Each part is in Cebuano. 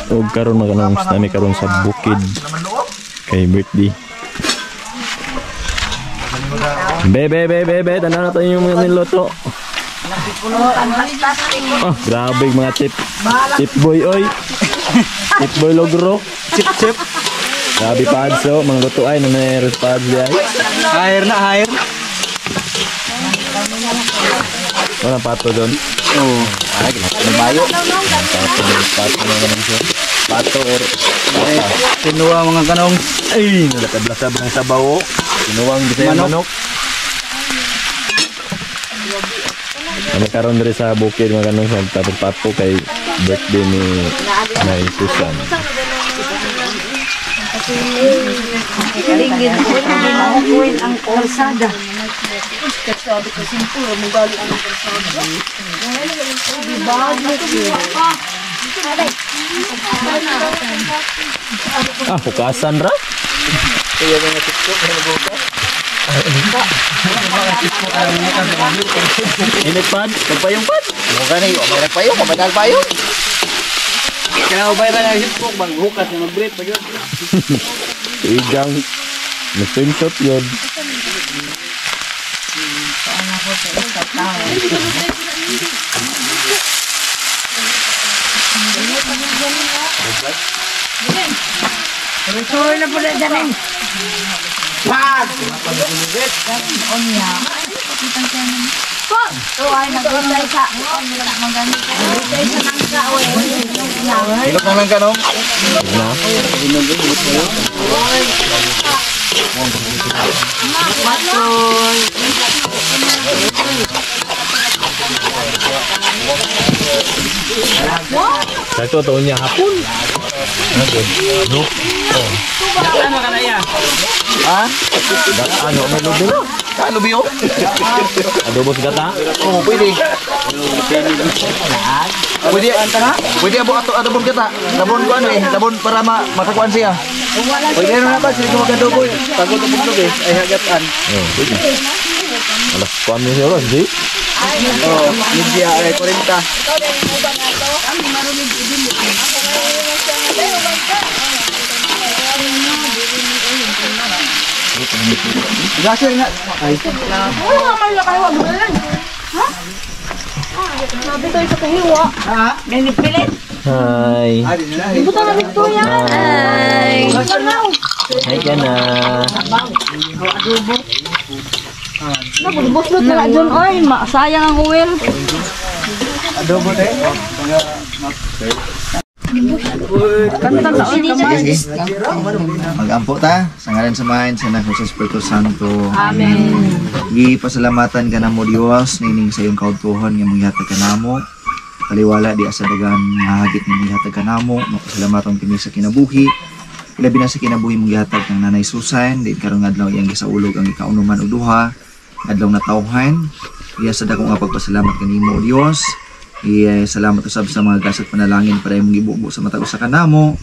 Og karon mga kanongs, nami karon sa bukid kay birthday. Be be be be be, tanan na tayo yung mga niluto. Oh, grabe mga tip. Tip boy oy. Tip boy logro. Chip chip. Grabe pads oh, mga luto ay na pads ay. Hire na hire. Wala pato doon. Oo. Ay, bayo. Pato, pato na ganun siya. Pato or pata. Kinuha mga kanong. Ay, nalakablasab ng sabaw. Kinuwang bisaya manok. Kami karon diri sa bukid mga kanong sa pato kay birthday ni Nay Susan. Ang kalsada. Ah, hukasan ra? Init pad? Nagpayong pad? May nagpayong, may nagpayong. Kaya ubay ra ng hipok bang hukas na mag-break pa gyud. Igang na-swimsuit yun. Tuloy na pala dyan eh. Pag! Hilok na lang ka, no? Na? Sakto to niya hapon. No. Oh. Ano ka na iya? Ha? Ano may lubi na? Ano biyo? Adobo sa gata? Oo, pwede. Pwede, pwede abo ato adobon gata. Labon ko ano eh, labon para makakuan siya. Pwede na ba sila mag-adobo eh. Pagod ang bugtog eh, ay hagatan. Oh, pwede. Alas kuan ni siya, di? Oo, media ay 40. Gasir nga. Ay. Wala man lang kayo wag lang. Ha? Sabi tayo sa kahiwa. Ha? Ganit pilit. Hi. Buta na dito yan. Hi. Hi ka na. Nabubuslot na dyan oy, sayang ang oil. Adobo te. Magampo ta sa ngalan sa Amahan, sa Anak, sa Espiritu Santo. Amen. Gipasalamatan ka namo Dios nining sa iyong kaudtuhon nga manggihatag ka namo. Kaliwala di sa dagan nga hagit nga manggihatag ka namo. Mapasalamatan kami sa kinabuhi. Ilabi na sa kinabuhi mong gihatag kang Nanay Susan, din karong adlaw iyang gisaulog ang ikaunuman og duha, adlaw na tawhan. Iya sa dako nga pagpasalamat kanimo o Dios. Iya salamat usab sa mga gasat panalangin para imong gibubo sa matag usa kanamo.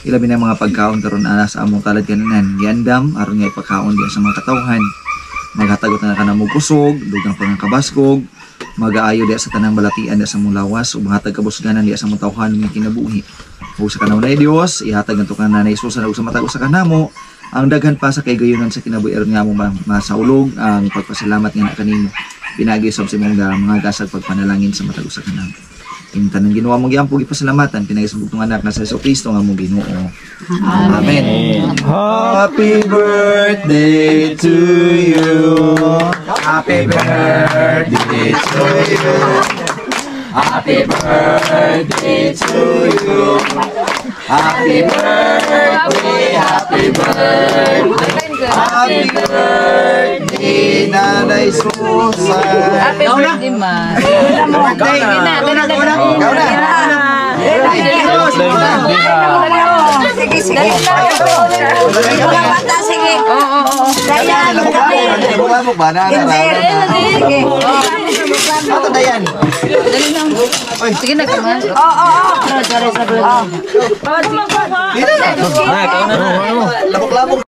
Ilabi na mga pagkaon karon ana sa among talad kananan. Giandam aron nga ipakaon diha sa mga katawhan. Maghatag na kanamo kusog, dugang pangkabaskog, magaayo diha sa tanang balatian diha sa among lawas ug mahatag kabusganan diha sa among tawhan nga kinabuhi. Ug sa kanunay Dios, ihatag nato kang Nanay Susan ug sa matag usa kanamo ang daghan pa sa kaygayunan sa kinabuhi aron nga among masaulog ang pagpasalamat nga kanimo. Pinagi sa imong mga gasag pagpanalangin sa matag usa kanamo. Ing tanang Ginoo among giampo gipasalamatan pinagi sa bugtong anak na sa Jesucristo nga among Ginoo. Amen. Happy birthday to you. Happy birthday to you. Happy birthday to you. Happy birthday, happy birthday. Happy birthday, Nanay Susan. Happy birthday, ma. Birthday. Ikaw na, ikaw na. Sige, sige. Mga bata, sige. Oo. Dayan. Lamok ba? Sige. Ato, Dayan. Sige na, kaman. Oo. Lamok-lamok.